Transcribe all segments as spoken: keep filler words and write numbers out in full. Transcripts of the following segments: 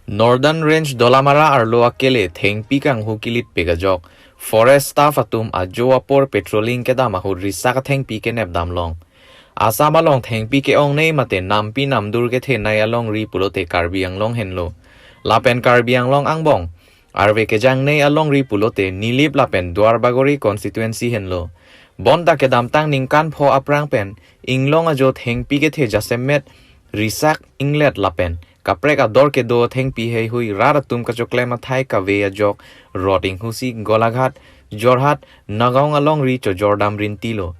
Northern Range Dolamara arlo akele thengpi kanghu kilitpik ajok forest staff atum ajo apor patrolling kedam ahut risak athengpi kenep damlong. Assam along thengpi ke-ongnei mate nampi namdur kethenei alongri pulote Karbi Anglong henlo. Lapen Karbi Anglong angbong arve kejangnei alongri pulote Nilip lapen Duarbagori constituency henlo. Bonta kedamtang ningkan pho aphrang pen inglong ajo thengpi kethe jasemet risak inglet lapen kaprek ador kedo thengpi heihui rat atum kachoklem athai kave ajok Rot Inghusi, Golaghat, Jorhat, Nagaon alongri chojordam rintilo.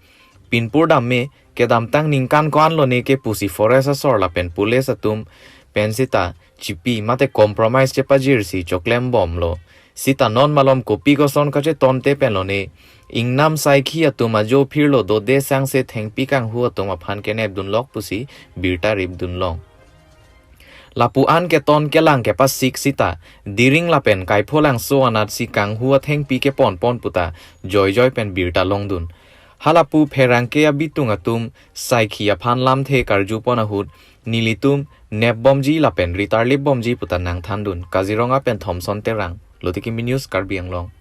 Pinpur dam me kedamtang ningkan ko-an lone ke pusi forest asor lapen police atum pen sita chipi mate compromise chepajirsi choklembomlo. Sita non malom kopi koson kachetonte pen lone ingnam saikhi atum ajo phirlo dode sangse thengpi kanghu atum aphan kenepdunlok pusi birta ripdunlong. Lapu-an keton kelang kepasik sita Diring lapen Kaipholangso anatsi kanghu athengpi keponpon puta joijoi pen birta longdun. Halapu pherangke abitung atum saikhi aphan lamthe karjupon ahut nelitum nepbomji lapen ritarlipbomji puta nangthandun. Kaziranga pen Thomson Terang, Lotiki News, Karbi Anglong.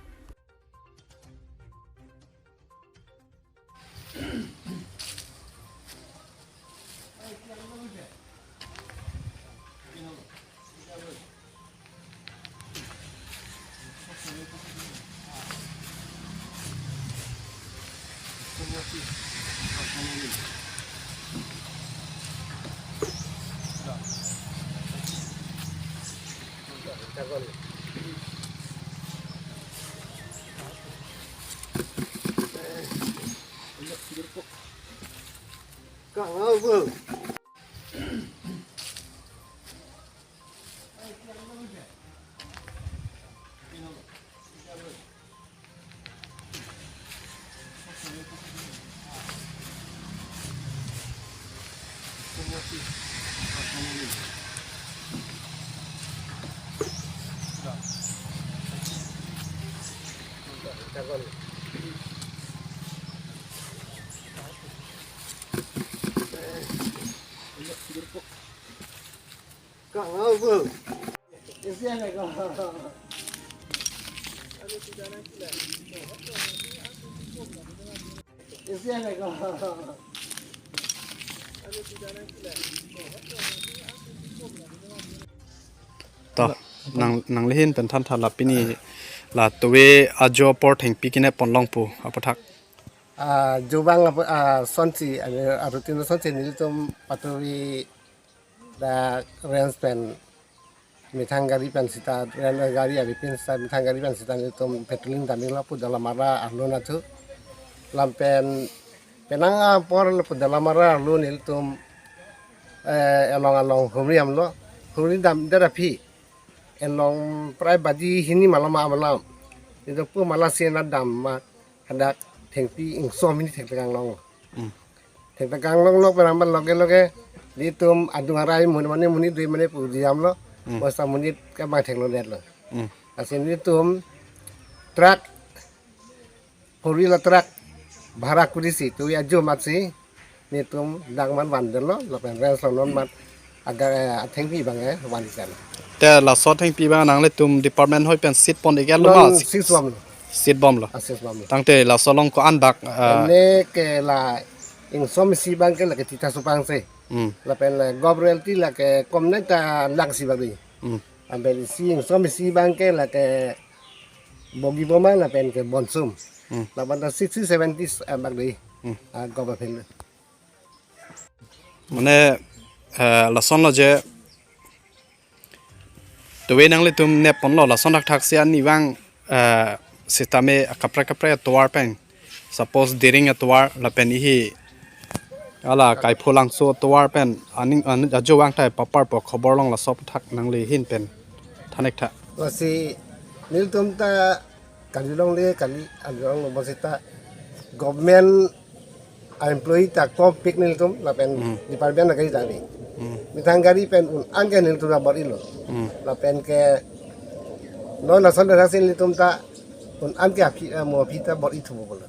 To, nang, nanglihin pen thantha la pini la tove ajo apor thengpi kenepponlong pu aputhak. Ah, jubang apa, ah, sonsi, ah, arutin sonsi nelitum patuvi dak range pen methang gari pen sita, range gari aripin sita methang gari pen sita nelitum patrolling damlo pu Dolamara arlo nathu. Lampen penang apor lo pu Dolamara arlo nelitum, eh, along along humri damlo. Humri damdet aphi along prai baji hini malom malom. Nelitum pu mala sena dam ma hadak thengpi ingsom hini thekthekanglong. Hmm. Thekthekanglong lok penang ban loge loge nelitum adung arai monit mane monit dui mane pu damlo. Hmm. Bosta monit ke bang theklodetlo. Hmm. Lasi nelitum truck, four wheeler truck bhara kurisi tove ajo amatsi nelitum dang man vandetlo, lapen range along non mat aga, eh, athengpi abang, eh, van ikal. Te laso athengpi abang nanglitum department hoi pen sitpon ikal lo ma? Non sitbomlo. Sitbomlo. Ah, sitbomlo. Tangte laso along ko-an bak, eh, ene ke la ingsom isi abang ke lake tita supang se. Hmm. Lapen la gov royalty lake komneta lang isi bak dei. Hmm. Lapen isi ingsom isi abang ke lake bogi boma lapen ke bonsum. Hmm. Lapen ta sixty seventy, eh, bak dei. Hmm. Ah, gov aphen. Mane, eh, lasonlo je tove nanglitum nepponlo, lason thakthak si ani vang, eh, sitame kaprek kaprek atovar pen, suppose Diring atovar lapen ihi ala Kaipholangso atovar pen aning, an-, ajo vang thai paparpo khobor long laso aputhak nanglihin pen than-ik tha. Lasi nelitum ta kali longle kali, kali longlo bonsita government employee ta kompik nelitum lapen, hmm, department agari ta ave. Hmm. Methang gari pen un-an ke nelitum ta bor-ilo. Hmm. Lapen ke non lason dak si nelitum ta un-an ke aphi, eh, mo aphi ta bor-ithu pulo.